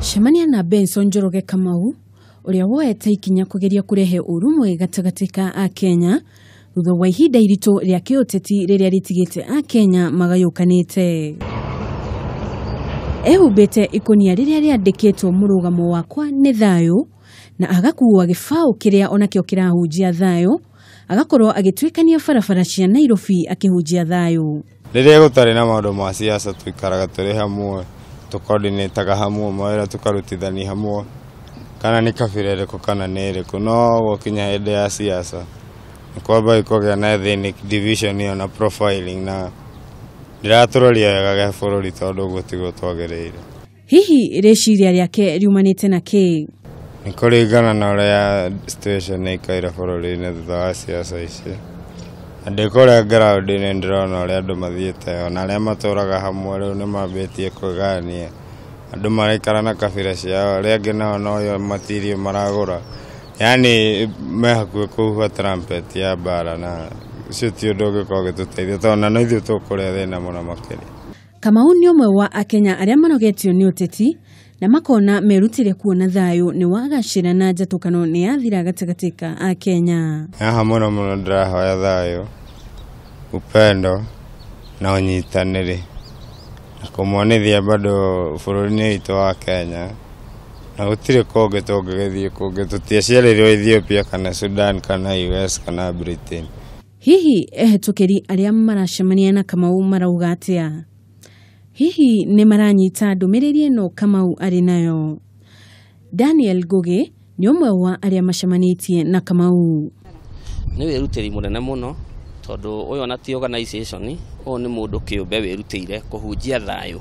Cemania na Benson Njoroge Kamau ũrĩa woete ikinya kũgeria kũrehe ũrũmwe gatagatĩ ka Akenya thutha wa ihinda iritũ rĩa kĩũteti rĩrĩa rĩtigĩte Akenya magayũkanĩte. Ehumbĩte ikũnia rĩrĩa rĩandĩkĩtwo mũrũgamo wakwa nĩ thayũ na agakuua gĩbaũ kĩrĩa onakĩo kĩrahunjia thayũ, agakorwo agĩtuĩkania barabara cia Nairobi akĩhunjia thayũ. Rĩrĩa gũtarĩ na maũndũ ma siasa tũikaraga tũrĩ hamwe, tũkoordinataga hamwe, mawĩra tũkarutithania hamwe, kana nĩ kabira ĩrĩkũ kana nĩ ĩrĩkũ, no gwakinya hĩndĩ ya siasa nĩ kwamba kũgĩa na ethnic division ĩyo na profiling na ndĩratũroria wega ge bũrũri tondũ ũguo tiguo twagĩrĩire. Hihi rĩciria rĩake riumanĩte na kĩ? Nĩ kũringana na ũrĩa situation ĩikaire bũrũri-inĩ thutha wa siasa ici. Na ndĩ kũrĩa ground-inĩ ndĩrona ũrĩa andũ mathiĩte ona arĩa matũraga hamwe rĩu nĩ mambĩtie kwĩgayania. Andũ maraikara na kabira ciao, arĩa angĩ nao no matirio maragũra. Yaani me hakuhĩ kũhuha trumpet ya mbara na ũcio ti ũndũ ũngĩkorwo ũgĩtũteithia tondũ ona no ithuĩ tũkũrĩa thĩna mũno makĩria. Kamau nĩ ũmwe wa Akenya arĩa manogetio nĩ ũteti na makona merutĩre kuona thayũ nĩ wagacĩra na njatũkano nĩ yathira gatagatĩ ka Akenya. Haha mũno mũno ndĩrahoya thayũ, upendo na ũnyitanĩri na kũmonithia bado bũrũri-inĩ witũ wa Kenya na gũtirĩ kũngĩ tũngĩgĩthiĩ kũngĩ, tũtiaciarĩirwo Ethiopia kana Sudan kana US kana Britain. Hihi ehĩtũkĩri arĩa maracemania na Kamau marauga atĩa? Hihi nĩ maranyita ndũmĩrĩri ĩno Kamau arĩ nayo? Daniel Ngugi nĩ ũmwe wa arĩa macemanĩtie na Kamau. Nĩ wĩrutĩri mũnene mũno tondũ ũyũ ona ti organization, ũyũ nĩ mũndũ kĩũmbe wĩrutĩire kũhunjia thayũ.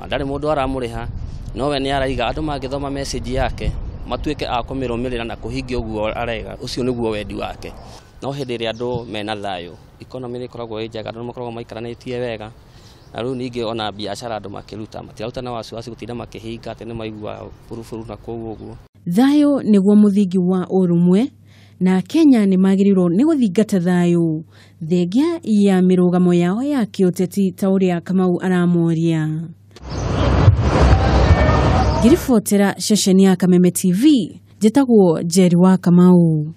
Ndarĩ mũndũ aramũrĩha, no we nĩ araiga andũ mangĩthoma message yake matuĩke a kũmĩrũmĩrĩra na kũhingia ũguo araiga, ũcio nĩguo wendi wake. No hĩndĩ ĩrĩa andũ mena thayũ, economy nĩ ĩkoragwo ĩ njega, andũ nĩ makoragwo maikaranĩtie wega. Na rĩu ningĩ ona biacara andũ makĩruta matiraruta na wasiwasi gũtinda makĩhinga atĩ nĩ maigua buruburu na kũu ũguo. Thayũ nĩguo mũthingi wa ũrũmwe na Kenya nĩ magĩrĩirwo nĩ gũthingata thayũ thengia ya mĩrũgamo yao ya kĩũteti ta ũrĩa Kamau aramoria. Ngĩribotera ceceni ya Kameme TV, njĩtagwo Njeri wa Kamau.